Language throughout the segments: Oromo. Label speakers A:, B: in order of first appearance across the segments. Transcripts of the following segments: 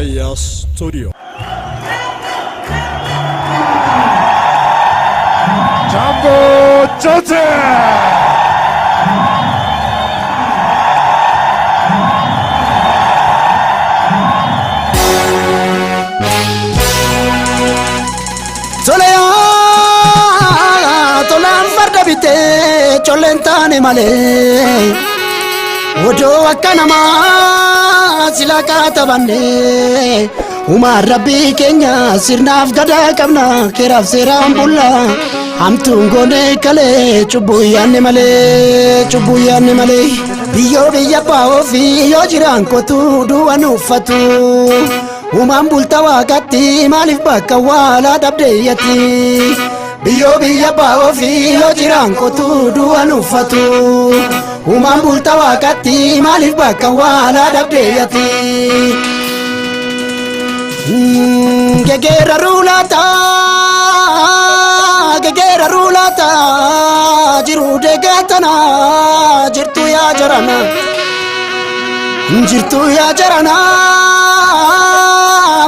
A: Raayyaa Studio.
B: Jambo Jote!
C: Tolee, tolaan farda bitee colleen taane malee odoo akka namaa sila kaatabanne uumaan rabbii keenya sirnaaf gadaa qabna keeraaf seeraan bulla hamtuun goonee kalee cubbuu yaanne malee cubbuu yaanne malee biyyoo biyya baa'oo fi yoo jiraan kotu du'a nuuffatu. Uumaan bulta waaqatti maaliif bakka waalaa dhabdeeyyatti biyyoo biyya baa'oo fi yoo jiraan qotu du'a nuuffatu. Uumaan bulta waaqatti maaliif bakka waalaa dhabdeeyyatti. Gegeera ruulaata gegeera ruulaata jiruu deegatana jirtu yaa jarana jirtu yaa jarana.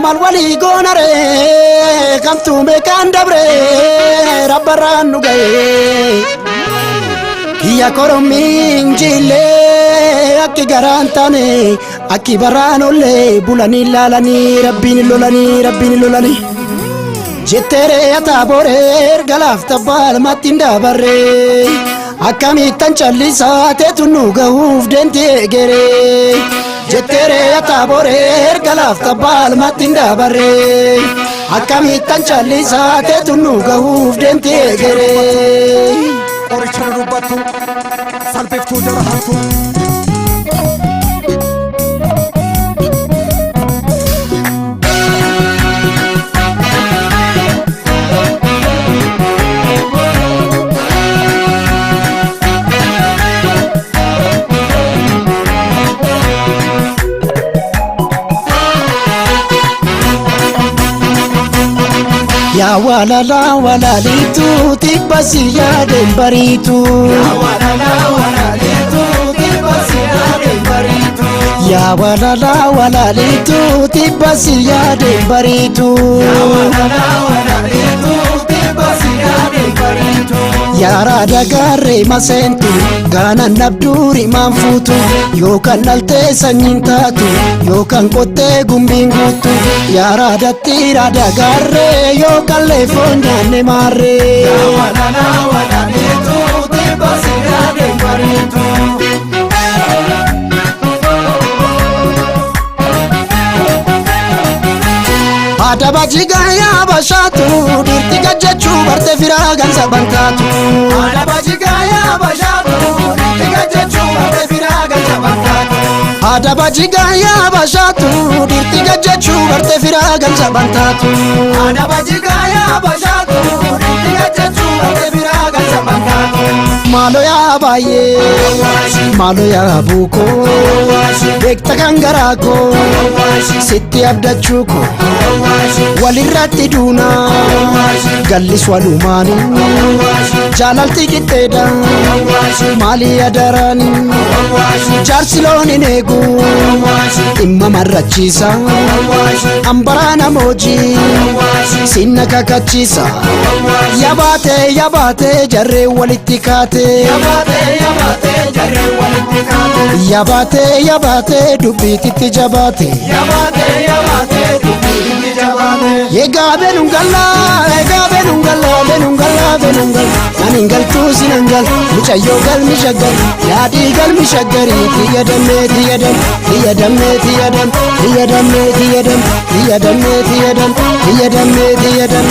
C: Maal walii goonare kamtuu meeqaan dabre rabbarraan nu ga'e kiyya korommiin jillee akki garaan taane akki barraan ollee bulanii laalanii rabbiin lolanii rabbiin lolanii jetteere ataaboree erga laafta baalmatti hin dabarre akkamittan callisaa teetu nu gahuuf deemti egeree jetteere ataaboree erga laafta baalmatti hin dabarre akkamittan callisaa teetu nu gahuuf deemti egeree.
B: Qoricha nu dubbattu, salphiftuu jara hattu.
C: Yaa walala walalitu tibba si yaadeen bariitu. Yaa walala walalitu tibba si yaadeen bariitu. Yaa walala walalitu tibba si yaadeen bariitu. Yaa walala walalitu tibba si yaadeen bariitu. Yaara dagaarree maseentu gaanan nabduuri maan fuutu yookaan dhaltee sanyiin taatu yookaan qottee gumbiin guutu yaara dattiira dagaarree yookaan leefoon nyaanne maarree. Yaa walala walalitu tibba si yaadeen bariitu. Adaba jigaa bashaatu dhiirti gajjachuu barte firaa gansa bantaatu. Adaba jigaa bashaatu dhiirti gajjachuu barte firaa gansa bantaatu. Adaba jigaa bashaatu dhiirti gajjachuu barte firaa gansa bantaatu. Adaba jigaa bashaatu dhiirti gajjachuu barte firaa gansa bantaatu. Maalo yaa baay'ee maalo yaa buukoo beekta kan garaa koo sitti abdachuu koo walirratti duuna gallis walumaani jaalalti qixxeedha maalii adaraani jaarsi loon hin eegu dhimma marrachiisa hambaraa namoojii sinna kakachiisa yabaate yabaate jarree walitti kaate yabaate yabaate dubbiititti jabaate Egaa beenuun galla egaa beenuun galla beenuun galla beenuun galla ani hin galtuu sinan gal mucayyoo galmi shaggar yaadii galmi shaggarii tiyya dammee tiyya dam tiyya dammee tiyya dam tiyya dammee tiyya dam tiyya dammee tiyya dam tiyya dammee tiyya dam.